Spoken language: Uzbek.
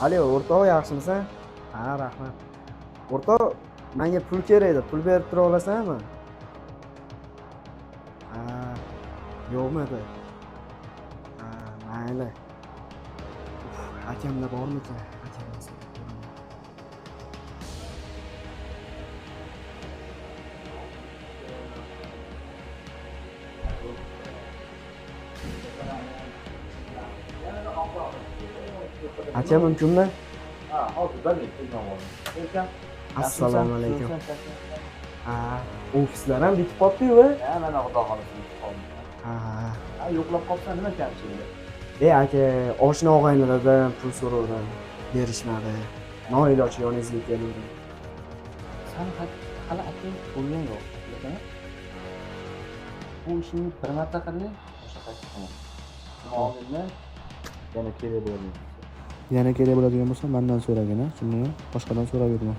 Alo, o'rtoq, yaxshimisan? Ha, rahmat. O'rtoq, menga pul kerak edi. Pul berib tura olasanmi? Ha, yo'qmidi? Ha, mayli. Uf, akamda bormikan? Akamdan so'rab ko'raman. Aka, mumkinmi? Ha, hozir bir minut. Assalomu alaykum. Ha, ofislar ham bitib qolibdi-yu. Ha, mana xudo xohlasa bitib qoldi. Ha. Ha, yo'qlab qolsan nima kamchiligi? E aka, oshna og'aynilardan pul so'ravdim, berishmadi. Noiloj yoningizga keluvdim. San hali akang o'lgan yo'q, bilasanmi? Bu ishingni bir marta qilding, o'sha qayta qilma. Oldindan yana kerak bo'ladi. Yana kerak bo'ladigan bo'lsa, mandan so'ragin, a, tushundingmi? Boshqadan so'rab yurma.